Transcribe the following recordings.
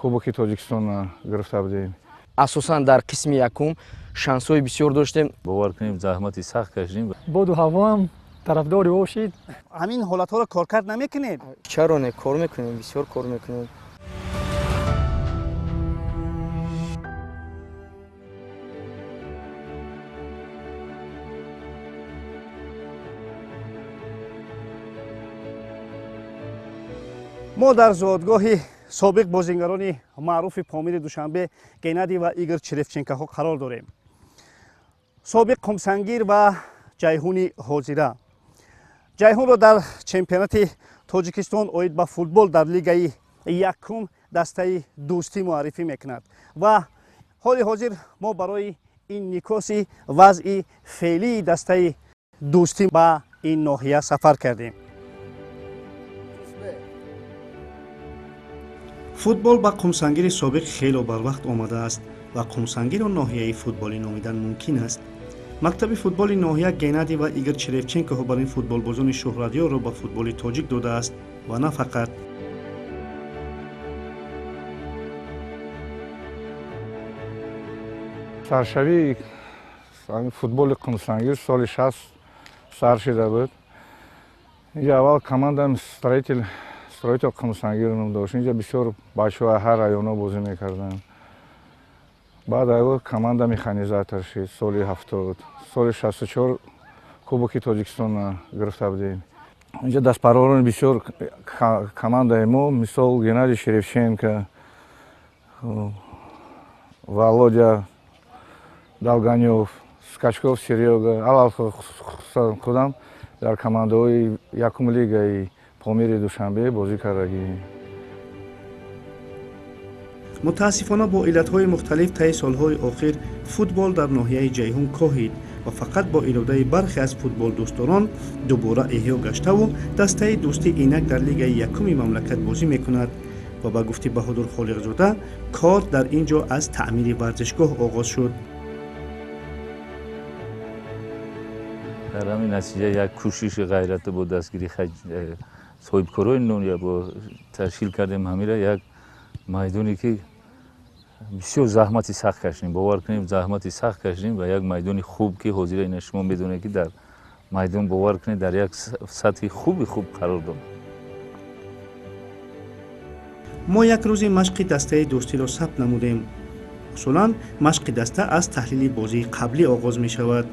Кубоки Тоҷикистонро гирифта будем. Асосан дар қисми якум шансҳои бисёр доштем. Бовар кунем, заҳмати сахт кашидем. Боду ҳавоам тарафдори ӯ шид. Ҳамин ҳолатҳоро коркард намекунед? Чаро не, кор мекунем, бисёр кор мекунем. Мо дар зодгоҳи собиқ бозингарони маъруфи Помири Душанбе Геннадий ва Игор Черевченкоҳо қарор дорем. Собиқ Қумсангир ва Ҷайҳуни ҳозира. Ҷайҳунро дар чемпионати Тоҷикистон оид ба футбол дар лигаи якум дастаи Дӯстӣ муаррифӣ мекунад ва ҳоли ҳозир мо барои инъикоси вазъи феълии дастаи Дӯстӣ ба ин ноҳия сафар кардем. Футбол ба Қумсангири собиқ хело барвақт омадааст ва Қумсангирро ноҳияи футболӣ номидан мумкин аст. Мактаби футболи ноҳия Геннадий ва Игор Черевченкоҳо бар ин футболбозони шӯҳратёрро ба футболи тоҷик додааст ва на фақат. Саршавии футболи Қумсангир соли 60 сар шида буд. Инҷа аввал команда Строитель Қумсангир ном дошт. Инҷа бисёр бачаҳо ҳар районҳо бозӣ мекарданд. Баъд аввал команда Механизатор шид соли 70. Соли 64 Кубоки Тоҷикистонро гирифта будем. Инҷа дастпарварони бисёр командаи мо, мисол Геннадий Шеревченко, Володя Долганёв, Скачков Серёга, аввал худам дар командаҳои якум лигаи Помири Душанбе бозӣ кардагӣ. Мутаассифона, бо иллатҳои мухталиф таи солҳои охир футбол дар ноҳияи Ҷайҳун коҳид ва фақат бо иродаи бархе аз футболдӯстдорон дубора эҳё гаштаву дастаи Дӯстӣ инак дар лигаи якуми мамлакат бозӣ мекунад ва ба гуфти Баҳодур Холиқзода, кор дар ин ҷо аз таъмири варзишгоҳ оғоз шуд. Дар ҳамин натиҷа як кӯшиши ғайрата бо дастгирии соҳибкорони ноҳия бо ташкил кардем ҳамира як майдоне ки бисёр заҳмати сахт кашидем. Бовар кунем, заҳмати сахт кашидем ва як майдони хуб ки ҳозира ина шумо медонед, ки дар майдон, бовар кунед, дар як сатҳи хуби хуб қарор дорад. Мо як рӯзи машқи дастаи Дӯстиро сабт намудем. Усулан машқи даста аз таҳлили бозии қаблӣ оғоз мешавад.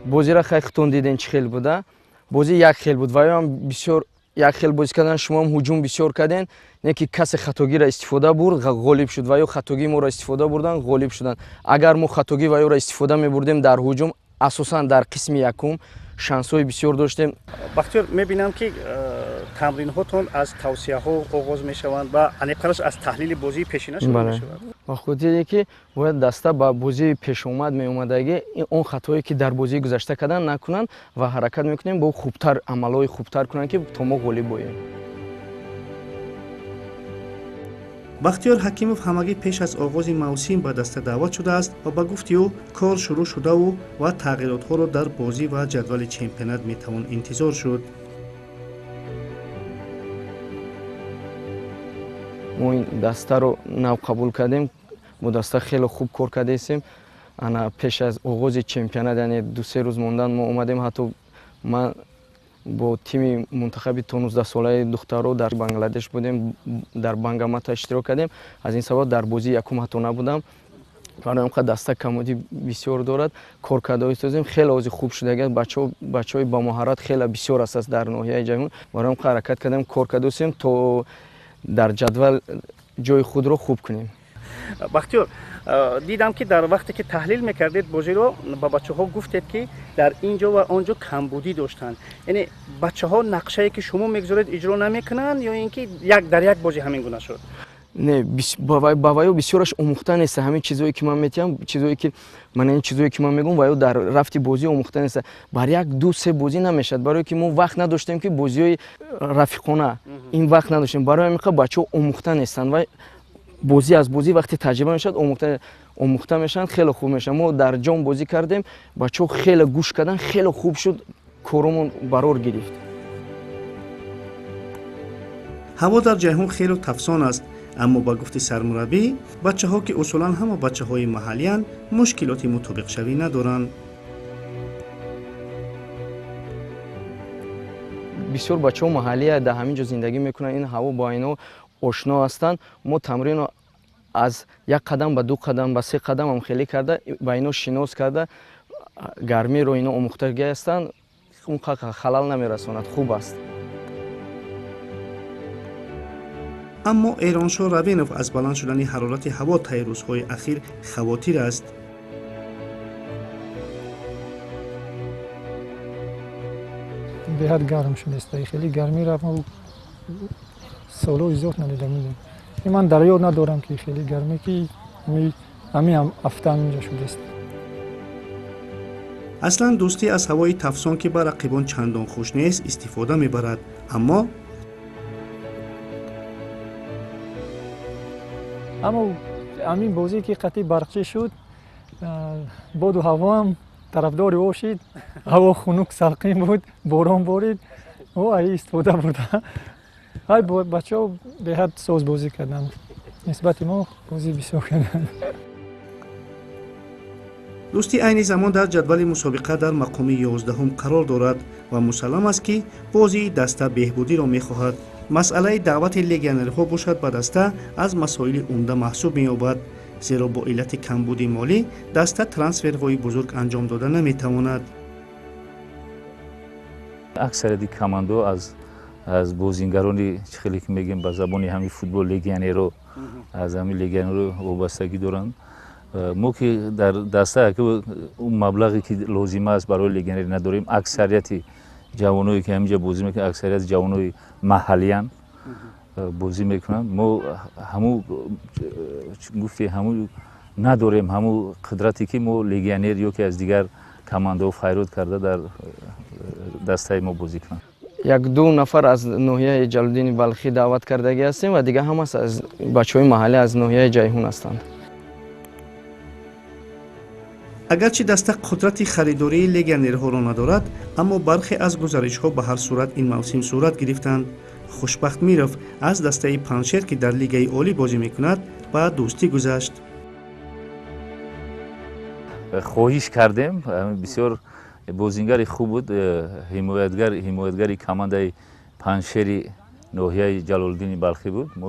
Бозиро хай худтон дидем, чӣ хел буда. Бозӣ як хел буд ва ё бисёр як хел бозӣ кардан, шумоам ҳуҷум бисёр карден, не ки касе хатогиро истифода бурд, ғолиб шуд ва ё хатогии моро истифода бурдан, ғолиб шуданд. Агар мо хатогӣ ва ёро истифода мебурдем дар ҳуҷум, асосан дар қисми якум шансҳои бисёр доштем. Бахтиёр, мебинам, ки тамринҳотон аз тавсияҳо оғоз мешаванд ва аниқтараш аз таҳлили бозии пешина шурӯъ мешавад. Ба хотире ки бояд даста ба бозии пешомад меомадагӣ, он хатое ки дар бозии гузашта кардан накунанд ва ҳаракат мекунем бо хубтар амалҳои хубтар кунанд, ки то мо ғолиб боем. Бахтиёр Ҳакимов ҳамагӣ пеш аз оғози мавсим ба даста даъват шудааст ва ба гуфти ӯ, кор шурӯъ шудаву ва тағйиротҳоро дар бозӣ ва ҷадвали чемпионат метавон интизор шуд. Мо ин дастаро нав қабул кардем, бо даста хеле хуб кор кардаистем. Ана пеш аз оғози чемпионат, яъне 2-се рӯз мондан, мо омадем. Ҳатто ман бо тими мунтахаби то 19-солаи духтаро дар Бангладеш будем, дар Бангамата иштирок кардем. Аз ин сабаб дар бозии якум ҳатто набудам. Барои он қадр даста камодӣ бисёр дорад, кор карда истозем. Хеле ози хуб шудагиаст, бачаҳои ба муҳаррат хеле бисёр аст дар ноҳияи Ҷайҳун. Барои он қадр ҳаракат кардем, кор карда истем, то дар ҷадвал ҷои худро хуб кунем. Бахтиёр, дидам, ки дар вақте ки таҳлил мекардед бозиро, ба бачаҳо гуфтед, ки дар ин ҷо ва он ҷо камбудӣ доштанд. Яъне бачаҳо нақшае ки шумо мегузоред, иҷро намекунанд ё ин ки як дар як бозӣ ҳамин гуна шуд? Не, ба ваё бисёраш омӯхта нест. Ҳамин чизое ки ман метиҳам, чизое ки ман, ин чизое ки ман мегӯям, ваё дар рафти бозӣ омӯхта нест. Бар як, ду, се бозӣ намешавад, барое ки мо вақт надоштем, ки бозиҳои рафиқона ин вақт надоштем. Барои ҳамин қадр бачаҳо омӯхта нестанд ва бозӣ аз бозӣ вақте таҷриба мешавад, омӯхта мешаванд, хеле хуб мешаванд. Мо дар ҷом бозӣ кардем, бачаҳо хеле гӯш карданд, хеле хуб шуд, коромон барор гирифт. Ҳаво дар Ҷайҳун хело тафсон аст, аммо ба гуфти сармураббӣ, бачаҳо, ки усулан ҳама бачаҳои маҳаллиянд, мушкилоти мутобиқшавӣ надоранд. Бисёр бачаҳо маҳаллия дар ҳамин ҷо зиндагӣ мекунанд, ин ҳаво бо ино ошно ҳастанд. Мо тамринро аз як қадам ба ду қадам ба се қадам ҳам хеле карда, ба ино шинос карда, гармиро ино омӯхтагӣ ҳастанд, он халал намерасонад, хуб аст. Аммо Эроншоҳ Равенов аз баланд шудани ҳарорати ҳаво таи рӯзҳои ахир хавотир аст. Беҳад гарм шудааст, хеле гармиро солҳои зиёд надида будем. Ман дар ёд надорам, ки хеле гармӣ, ки ҳамин ҳафта ҳаминҷо шудааст. Аслан Дӯстӣ аз ҳавои тафсон, ки ба рақибон чандон хуш нест, истифода мебарад, аммо аммо ҳамин бозӣ, ки қатъи барқчӣ шуд, боду ҳавоам тарафдори ӯ шид. Ҳаво хунук, салқин буд, борон борид, ӯ ай истифода бурда. Ай бачаҳо беҳад соз бозӣ карданд, нисбати мо бозӣ бисёр карданд. Дӯстӣ айни замон дар ҷадвали мусобиқа дар мақоми 11-ум қарор дорад ва мусаллам аст, ки бозии даста беҳбудиро мехоҳад. Масъалаи даъвати легионерҳо бошад, ба даста аз масоили умда маҳсуб меёбад, зеро бо иллати камбуди молӣ даста трансферҳои бузург анҷом дода наметавонад. Аксарияти командо аз бозингарони, чӣ хеле ки мегӯем ба забони ҳамин футбол, легионеро, аз ҳамин легионеро вобастагӣ доранд. Мо ки дар даста он маблағе ки лозима аст барои легионер надорем. Аксарияти ҷавоное ки ҳаминҷа бозӣ мекунанд, аксарияти ҷавонои маҳаллиян бозӣ мекунанд. Мо ҳамун гуфти ҳамун надорем, ҳамун қудрате ки мо легионер ё ки аз дигар командаҳо файрод карда дар дастаи мо бозӣ кунанд. Як ду нафар аз ноҳияи Ҷалолиддини Балхӣ даъват кардагӣ ҳастем ва дигар ҳамас аз бачаҳои маҳаллӣ аз ноҳияи Ҷайҳун ҳастанд. Агарчи даста қудрати харидории легионерҳоро надорад, аммо бархе аз гузаришҳо ба ҳар сурат ин мавсим сурат гирифтанд. Хушбахт Миров аз дастаи Панҷшер, ки дар Лигаи олӣ бозӣ мекунад, ба Дӯстӣ гузашт. Хоҳиш кардем, бисёр бозингари хуб буд, ҳимоятгари командаи Панҷшери ноҳияи Ҷалолиддини Балхӣ буд. Мо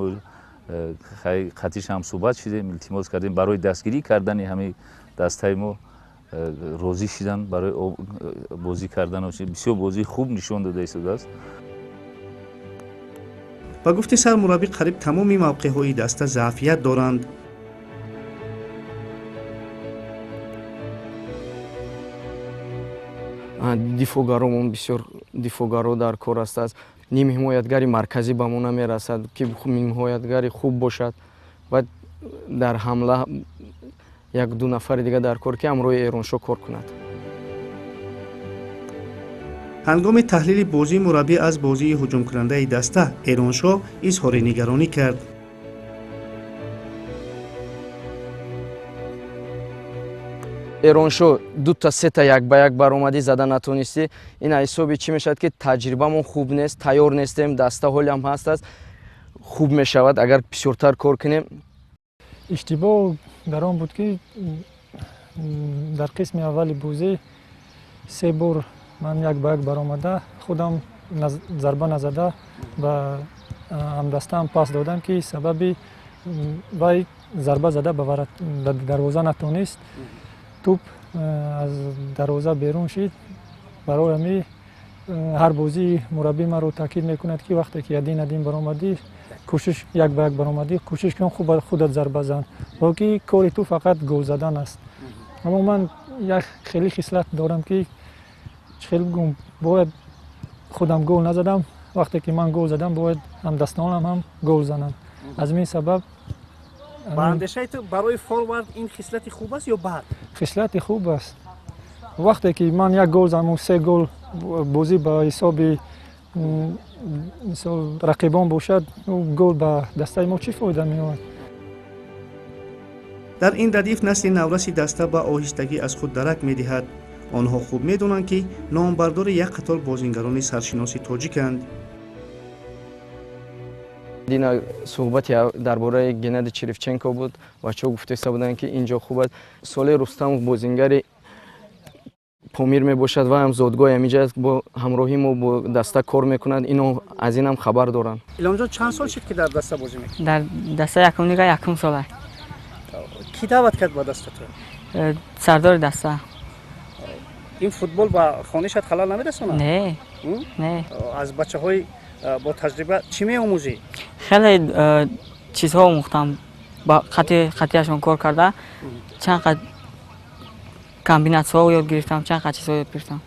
қатиш ҳам суҳбат шудем, илтимос кардем барои дастгирӣ кардани ҳамин дастаи мо, розӣ шидан барои бозӣ кардан. Бисёр бозии хуб нишон дода истодааст. Ба гуфти сармураббӣ, қариб тамоми мавқеъҳои даста заъфият доранд. Дифоъгаромон бисёр дифоъгаро дар кор ҳастааст. Нимҳимоятгари марказӣ ба мо намерасад, ки нимҳимоятгари хуб бошад ва дар ҳамла як ду нафари дигар дар кор, ки ҳамроҳи Эроншоҳ кор кунад. Ҳангоми таҳлили бозӣ мураббӣ аз бозии ҳуҷумкунандаи даста Эроншоҳ изҳори нигаронӣ кард. Эроншоҳ дута сета як ба як баромадӣ зада натонистӣ. Ин ҳисоби чӣ мешавад, ки таҷрибамон хуб нест, тайёр нестем, даста ҳолиам ҳаст аст. Хуб мешавад агар бисёртар кор кунем. Иштибоҳ дар он буд, ки дар қисми аввали бозӣ се бор ман як ба як баромада, худам зарба назада, ба ҳамдастаам пас додам, ки сабаби вай зарба зада ба дарвоза натонист, тӯп аз дарвоза берун шид. Барои ҳамин ҳар бозӣ мураббӣ маро таъкид мекунад, ки вақте ки один один баромадӣ, кӯшиш, як ба як баромадӣ, кӯшиш кун хуб худат зарба зан, ки кори ту фақат гол задан аст. Аммо ман як хеле хислат дорам, ки хеле бигӯм, бояд худам гол назадам, вақте ки ман гол задам, бояд ҳамдастонам ҳам гол зананд. Аз ин сабаб ба андешаи ту, барои форвард ин хислати хуб аст ё бад? Хислати хуб аст. Вақте ки ман як гол задам, се гол бозӣ ба ҳисоби мисол рақибон бошад, гол ба дастаи мо чӣ фоида меорад? Дар ин радиф насли навраси даста ба оҳистагӣ аз худ дарак медиҳад. Онҳо хуб медонанд, ки номбардори як қатор бозингарони саршиноси тоҷиканд. Дина суҳбати дар бораи Геннадий Черевченко буд. Бачаҳо гуфтеста буданд, ки ин ҷо хуб аст. Солеҳ Рустамов бозингари Помир мебошад ва ҳам зодгоҳи ҳаминҷа аст, бо ҳамроҳи мо бо даста кор мекунад. Ино аз инам хабар доранд. Иломҷон, чанд сол шуд, ки дар даста бозӣ мекунӣ? Дар даста якум лига якум сола. Кӣ даъват кард ба даста ту? Сардори даста. Ин футбол ба хонишат халал намерасонад? Не, не. Аз бачаҳои бо таҷриба чӣ меомӯзӣ? Хеле чизҳо омӯхтам, ба қатияшон кор карда, чанд қад комбинатсияҳо ёд гирифтам, чанд қад чизҳо ёд гирифтам.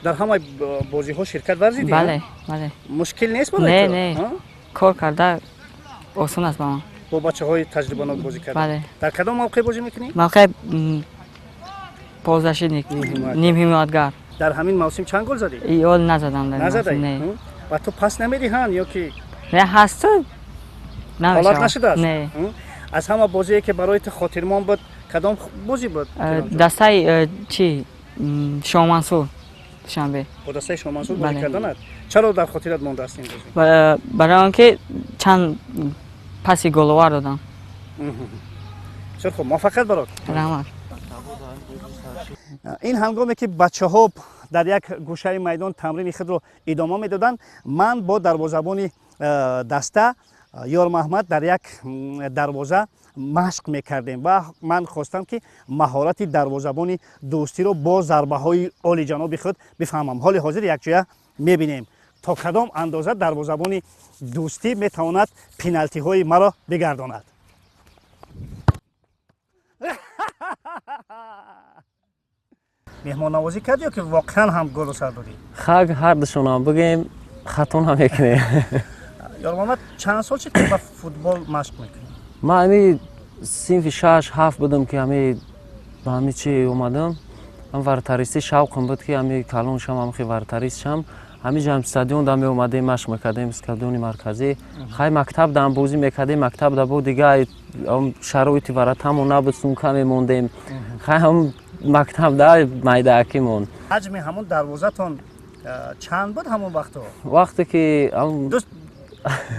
Дар ҳамаи бозиҳо ширкат варзидӣ? Бале, бале. Мушкил нест барои Не. ту? Не, кор карда осон аст ба ман. Бо бачаҳои таҷрибанок бозӣ карда? Бале. Дар кадом мавқеъ бозӣ мекунӣ? Мавқеи полузащитник, нимҳимоятгар. Дар ҳамин мавсим чанд гол задӣ? Ҳол назадам дар ин Назадаӣ? мавсим, не. Ба ту пас намедиҳанд ё ки? Не, ҳасту Ҳолат намешавад. нашудааст? Не. Аз ҳама бозие, ки барои ту хотирмон буд, кадом бозӣ буд? Дастаи чи Шоҳмансур, Душанбе. Бо дастаи Шоҳмансур бозӣ Бале. карданат чаро дар хотират мондааст ин бозӣ? Барои он ки чанд паси головар додам. Бисёр хуб, муваффақият барот. Раҳмат. Ин ҳангоме, ки бачаҳо дар як гӯшаи майдон тамрини худро идома медоданд, ман бо дарвозабони даста Ёрмаҳмад дар як дарвоза машқ мекардем ва ман хостам, ки маҳорати дарвозабони Дӯстиро бо зарбаҳои олиҷаноби худ бифаҳмам. Ҳоли ҳозир якҷоя мебинем, то кадом андоза дарвозабони Дӯстӣ метавонад пеналтиҳои маро бигардонад. Меҳмоннавозӣ кард ё ки воқеан ҳам голу сар додӣ? Хак, ҳардушонам бигем, хато намекунем. Ёрмамад, чанд сол шуд, ки ба футбол машқ мекунӣ? Ман ҳами синфи шаш ҳафт будам, ки ҳами ба ҳами чи омадам. Ҳам вратаристӣ шавқам буд, ки ҳами калон шам, ҳамхи вратарист шам. Ҳамиҷа ҳам стадион да меомадем, машқ мекардем, стадиони марказӣ. Хай, мактаб даам бозӣ мекардем, мактаб да бо дига шароити варатамо набуд, сумка мемондем. Хай, ҳам мактаб да майдаакимон. Ҳаҷми ҳамон дарвозатон чанд буд ҳамон вақтҳо? Вақте ки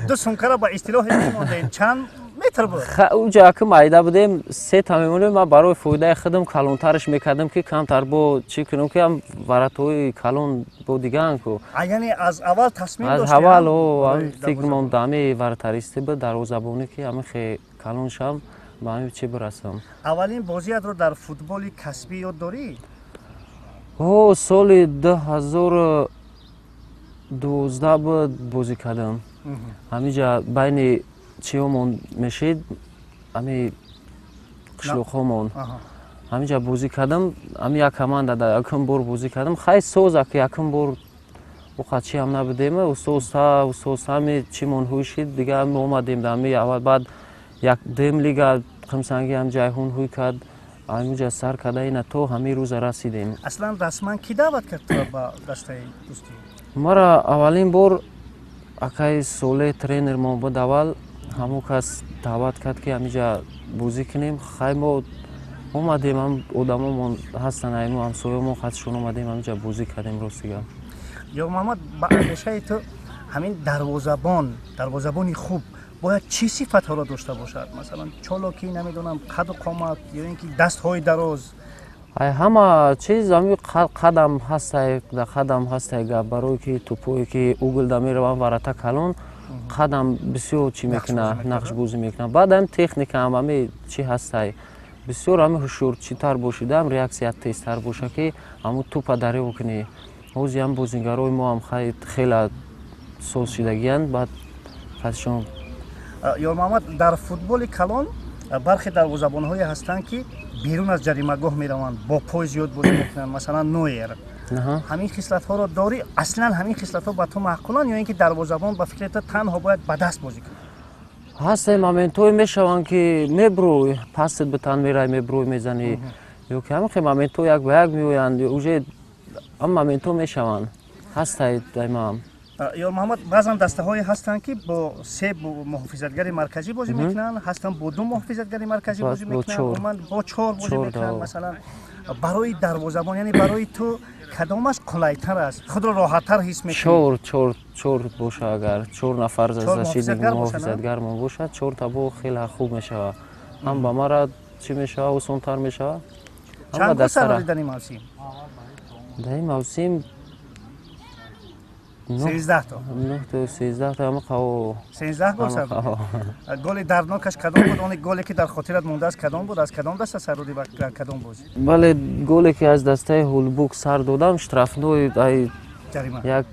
ду сумкаро ба истилоҳе мемондем, чанд метр буд? Уҷа ки майда будем, сета мемонем. Ман барои фоидаи худам калонтараш мекардам, ки камтар бо чӣ кунам, ки ҳам варатҳои калон бо дигаан ку. Яъне аз аввал тасмим Аз аввал фикрмон ҳами вратаристӣ буд, дарвозабонӣ, ки ҳами хе калон шам, ба ҳами чӣ бирасам. Аввалин бозиятро дар футболи касбӣ ёд дорӣ? О, соли 2012 буд, бозӣ кардам. Ҳамиҷа байни чиҳомон мешид, ҳами қишлоқҳомон, ҳамиҷа бозӣ кардам. Ҳами як команда да якум бор бозӣ кардам. Хай, соза, ки якум бор оқа чи ҳам набудем. Уста уста, уста уста ҳами чимон ҳуй шид, дига омадем да ҳами аввал, баъд як дем лига Қимсанги ҳам Ҷайҳун ҳуй кард, ҳамиҷа сар карда ина то ҳамин рӯза расидем. Аслан расман кӣ даъват кард туро ба дастаи Дӯстӣ? Мара аввалин бор акаи Соле, тренермон буд аввал, ҳамон кас даъват кард, ки ҳамиҷа бозӣ кунем. Хай, мо омадем, ҳам одамомон ҳастанд, аймо ҳамсоёмон, хатшон омадем, ҳамиҷа бозӣ кардем, рости гап. Ёрмаҳмад, ба андешаи ту, ҳамин дарвозабон, дарвозабони хуб бояд чӣ сифатҳоро дошта бошад? Масалан, чолокӣ, намедонам, қаду қомат ё ин ки дастҳои дароз? Ай, ҳама чиз, ҳами қадам ҳастай, да қадам ҳастай гап, барое ки тӯпое ки угол да мераванд, варата калон, қадам бисёр чӣ мекуна, нақшбозӣ мекуна. Баъд ҳам техника ҳам ҳами чӣ ҳастай. Бисёр ҳами ҳушёрчитар бошида, ҳам реаксия тезтар боша, ки ҳамун тӯпа дарёб кунӣ. Ҳози ҳам бозингарои мо ҳам хела соз шидагиянд, баъд хатшон. Ёрмаҳмад, дар футболи калон бархе дарвозабонҳое ҳастанд, ки берун аз ҷаримагоҳ мераванд, бо пой зиёд бозӣ мекунанд, масалан Ноер. Ҳамин хислатҳоро дорӣ? Аслан ҳамин хислатҳо ба ту маъқуланд ё ин ки дарвозабон ба фикри ту танҳо бояд ба даст бозӣ кунад? Ҳастае, моментҳое мешаванд, ки мебурӯй, пастит битан мерай, мебурӯй, мезанӣ, ё ки ҳамин хел моментҳо як ба як меоянд, уже ҳам моментҳо мешаванд, ҳастай даймаам. Ёрмаҳмад, баъзан дастаҳое ҳастанд, ки бо се муҳофизатгари марказӣ бозӣ мекунанд, ҳастанд бо ду муҳофизатгари марказӣ бозӣ мекунанд, умуман бо чор бозӣ мекунанд. Масалан, Барои дарвозабон, яъне барои ту кадомаш қулайтар аст, худро роҳаттар ҳис мекунӣ? Чор боша, агар чор нафар защитник муҳофизатгармон бошад, чорта бо хеле хуб мешавад. Ҳам ба мара чӣ мешавад, осонтар мешавад. Чанд гол сар додӣ дар ин мавсим? Дар ин мавсим 13 то. 9 то, 13 то, ҳама қаво. 13 гол сар додӣ. Голи дарднокаш кадом буд? Он голе ки дар хотират мондааст кадом буд? Аз кадом даста сар додӣ ва дар кадом бозӣ? Бале, голе ки аз дастаи Ҳулбук сар додам, штрафной ай як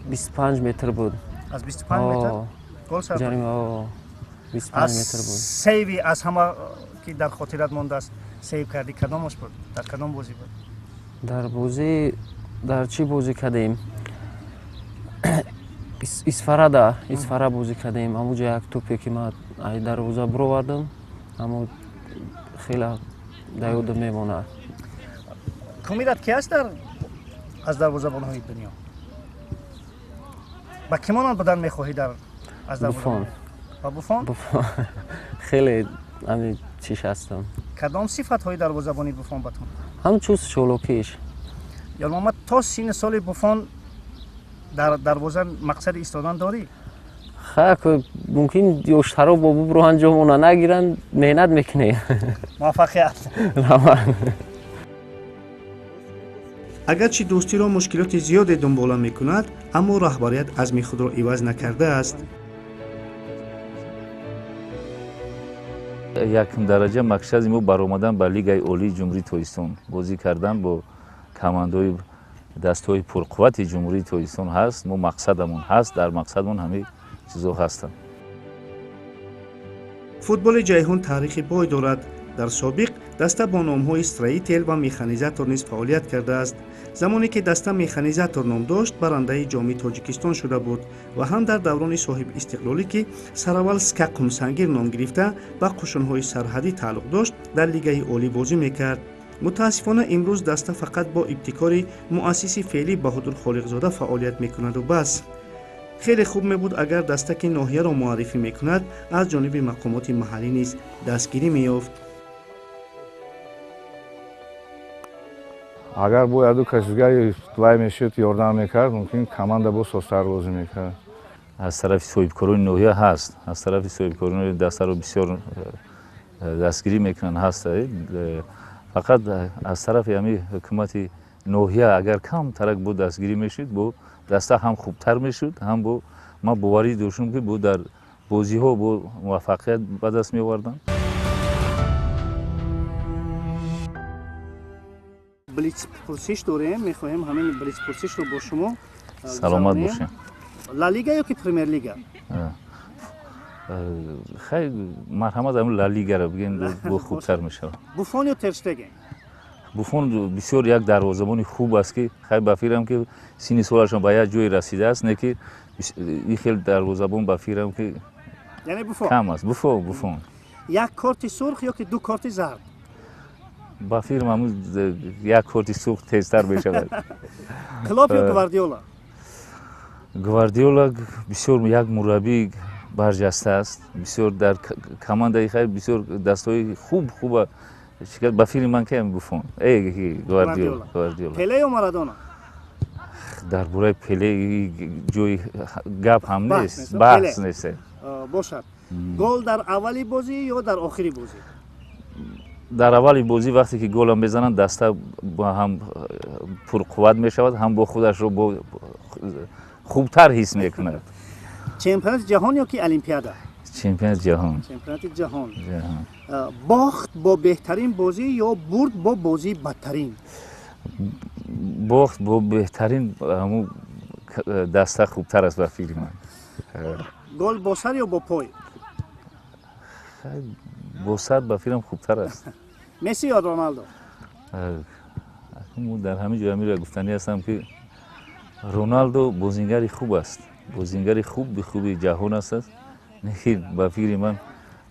25 метр буд. Аз 25 метр гол сар додӣ? Ҷарима, 25 метр буд. Сейви аз ҳама ки дар хотират мондааст, сейв кардӣ, кадомаш буд? Дар кадом бозӣ буд? Дар бозӣ, дар чӣ бозӣ кардем? Исфарада, Исфара бозӣ кардем. Ҳамуҷа як топе ки ман ай дарвоза бировардам, ҳамо хеле дар ёдам мемонад. Кумират ки аст дар аз дарвозабонҳои дунё? Ба кӣ монанд будан мехоҳӣ дар аз дарвозабон? Ба Буфон? Буфон. Хеле ҳами чиш ҳастам. Кадом сифатҳои дарвозабони Буфон ба ту? Ҳамчун чолокиш. Ёрмуҳаммад, то синни соли Буфон дар дарвоза мақсади истодан дорӣ? Хак, мумкин ёштаро бо буброҳан ҷомона нагиранд, меҳнат мекунем. Муваффақият. Агарчи дӯстиро мушкилоти зиёде дунбола мекунад, аммо раҳбарият азми худро иваз накардааст. Якум дараҷа мақсади мо баромадан ба Лигаи Олии Ҷумҳурии Тоҷикистон, бозӣ кардан бо командаҳои дастҳои пурқуввати Ҷумҳурии Тоҷикистон ҳаст. Мо мақсадамон ҳаст, дар мақсадмон ҳамаи чизо ҳастанд. Футболи Ҷайҳун таърихи бой дорад. Дар собиқ даста бо номҳои Строител ва Механизатор низ фаъолият кардааст. Замоне ки даста Механизатор ном дошт, барандаи Ҷоми Тоҷикистон шуда буд ва ҳам дар даврони соҳиби истиқлолӣ, ки сараввал СКА Қумсангир ном гирифта ба қушунҳои сарҳадӣ тааллуқ дошт, дар Лигаи Олӣ бозӣ мекард. Мутаассифона, имрӯз даста фақат бо ибтикори муассиси феълӣ Баҳодур Холиқзода фаъолият мекунаду бас. Хеле хуб мебуд, агар даста, ки ноҳияро муаррифӣ мекунад, аз ҷониби мақомоти маҳаллӣ низ дастгирӣ меёфт. Агар бояд ду каси дигари вай мешуд, ёрдам мекард, мумкин команда бо созтар бозӣ мекард. Аз тарафи соҳибкорони ноҳия ҳаст, аз тарафи соҳибкорони дастаро бисёр дастгирӣ мекунанд, ҳаст. Фақат аз тарафи ҳамин ҳукумати ноҳия агар камтарак бо дастгирӣ мешуд, бо даста ҳам хубтар мешуд, ҳам бо ман боварӣ доштам, ки бо дар бозиҳо бо муваффақият ба даст меовардам. Блиц-пурсиш дорем, мехоҳем ҳамин блиц-пурсишро бо шумо. Саломат бошем. Ла Лига ё ки Премер-лига? Хай, марҳамат, ҳамин Ла Лигаро бигем, бо хубтар мешавад. Буфон ё Терштеген? Буфон бисёр як дарвозабони хуб аст, ки хай ба фикрам, ки синни солашон ба як ҷое расидааст, не ки ин хел дарвозабон ба фикрам, ки яъне Буфон кам аст. Буфон, Буфон. Як корти сурх ё ки ду корти зард? Ба фикрам, ҳамун як корти сурх тезтар мешавад. Клоп ё Гвардиола? Гвардиола бисёр як мураббии барҷаста аст, бисёр дар командаи хайр бисёр дастҳои хуб хуба. Ба фикри ман ки Буфон, Гвардиола. Гвардиола. Пеле ё Марадона? Дар бораи Пеле ҷои гап ҳам нест, баҳс нест. Бошад. Гол дар аввали бозӣ ё дар охири бозӣ? Дар аввали бозӣ, вақте ки голам мезананд, даста ҳам пурқувват мешавад, ҳам бо худашро бо хубтар ҳис мекунад. Чемпионати ҷаҳон ё ки Олимпиада? Чемпионати ҷаҳон. Чемпионати ҷаҳон. Бохт бо беҳтарин бозӣ ё бурд бо бозии бадтарин? Бохт бо беҳтарин, ҳамун даста хубтар аст ба фикри ман. Гол бо сар ё бо пой? Бо сар ба фикрам хубтар аст. Месси ё Роналдо? Дар ҳамин ҷо ҳаминро гуфтанӣ ҳастам, ки Роналдо бозингари хуб аст, бозингари хуби хуби ҷаҳон аст. Лекин ба фикри ман,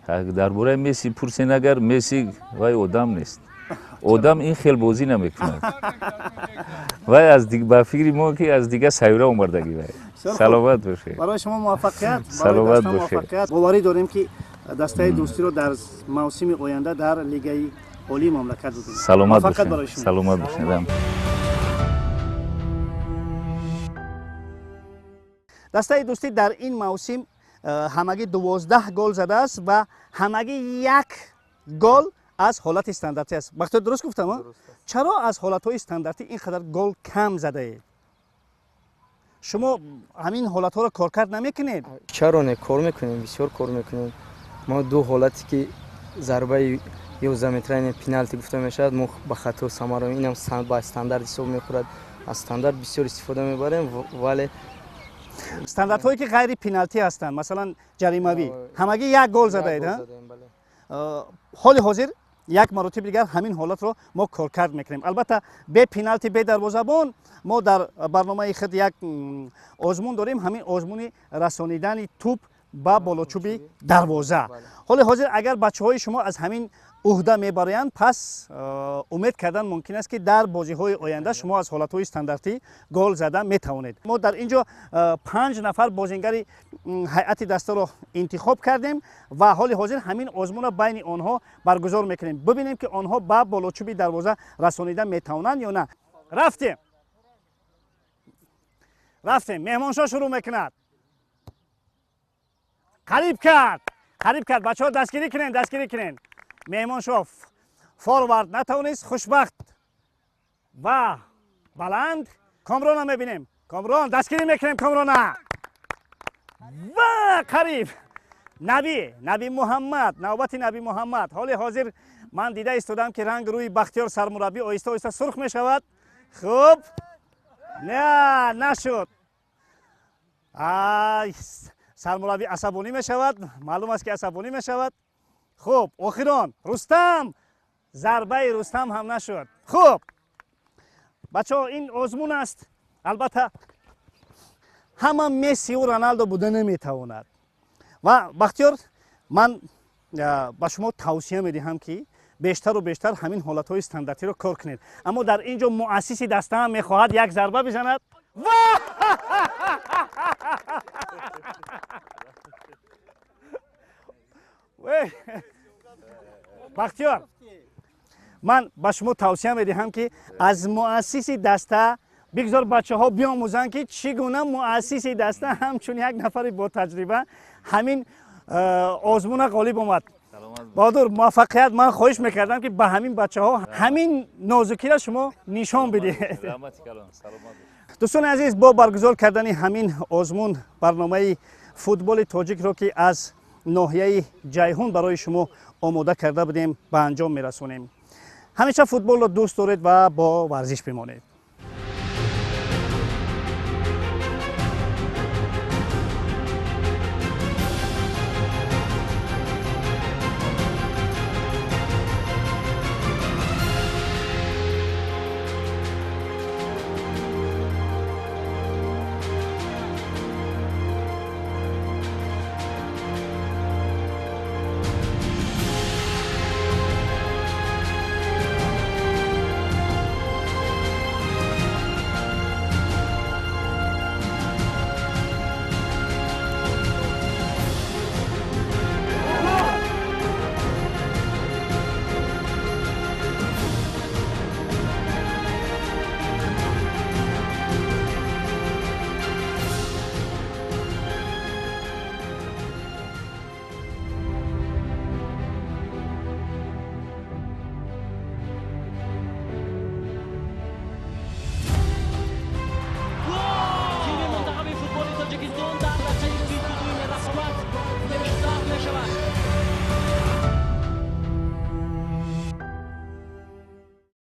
дар бораи Месси пурсен, агар Месси вай одам нест, одам ин хел бозӣ намекунад. Вай аз ба фикри мо, ки аз дигар сайёра омадагӣ вай. Саломат бошед. Барои шумо муваффақият. Саломат бошед. Боварӣ дорем, ки дастаи дӯстиро дар мавсими оянда дар Лигаи олии мамлакат бибинем. Саломат бошед, саломат бошед. Дастаи дӯстӣ дар ин мавсим ҳамагӣ 12 гол задааст ва ҳамагӣ 1 гол аз ҳолати стандартӣ аст. Бахтиёр, дуруст гуфтам? Чаро аз ҳолатҳои стандартӣ ин қадар гол кам задаед? Шумо ҳамин ҳолатҳоро коркард намекунед? Чаро не, кор мекунем, бисёр кор мекунем. Мо ду ҳолате ки зарбаи 11 метра пеналти гуфта мешавад, мо ба хато самаро, инам ба стандарт ҳисоб мехӯрад. Аз стандарт бисёр истифода мебарем, вале стандартҳое ки ғайри пеналти ҳастанд, масалан ҷаримавӣ, ҳамагӣ 1 гол задаед. Ҳоли ҳозир як маротиби дигар ҳамин ҳолатро мо коркард мекунем. Албатта бе пеналти, бе дарвозабон мо дар барномаи худ як озмун дорем, ҳамин озмуни расонидани тӯп ба болочӯби дарвоза. Ҳоли ҳозир агар бачаҳои шумо аз ҳамин уҳда мебароянд, пас умед кардан мумкин аст, ки дар бозиҳои оянда шумо аз ҳолатҳои стандартӣ гол зада метавонед. Мо дар ин ҷо 5 нафар бозингари ҳайати дастаро интихоб кардем ва ҳоли ҳозир ҳамин озмунро байни онҳо баргузор мекунем. Бибинем, ки онҳо ба болочӯби дарвоза расонида метавонанд ё на. Рафтем, рафтем. Меҳмоншоҳ шурӯъ мекунад. Қариб кард, қариб кард. Бачаҳо, дастгирӣ кунед, дастгирӣ кунед. Меҳмоншоҳ форвард натавонист, хушбахт ва баланд. Комрона мебинем, Комрон, дастгирӣ мекунем Комрона ва қариб. Наби, Наби Муҳаммад, навбати Наби Муҳаммад. Ҳоли ҳозир ман дида истодам, ки ранг рӯи Бахтиёр сармураббӣ оҳиста оҳиста сурх мешавад. Хуб, не, нашуд. Ай, сармураббӣ асабонӣ мешавад, маълум аст, ки асабонӣ мешавад. Хуб, охирон Рустам, зарбаи Рустам ҳам нашуд. Хуб, бачаҳо, ин озмун аст. Албатта ҳама Мессиу Роналдо буда наметавонад. Ва Бахтиёр, ман ба шумо тавсия медиҳам, ки бештару бештар ҳамин ҳолатҳои стандартиро кор кунед. Аммо дар ин ҷо муассиси даста ҳам мехоҳад як зарба бизанад. Бахтиёр, ман ба шумо тавсия медиҳам, ки аз муассиси даста бигзор бачаҳо биомӯзанд, ки чӣ гуна муассиси даста ҳамчун як нафари ботаҷриба ҳамин озмуна ғолиб омад. Баҳодур, муваффақият. Ман хоҳиш мекардам, ки ба ҳамин бачаҳо ҳамин нозукиро шумо нишон бидиҳед. Дӯстони азиз, бо баргузор кардани ҳамин озмун барномаи футболи тоҷикро, ки аз ноҳияи Ҷайҳун барои шумо омода карда будем, ба анҷом мерасонем. Ҳамеша футболро дӯст доред ва бо варзиш бимонед.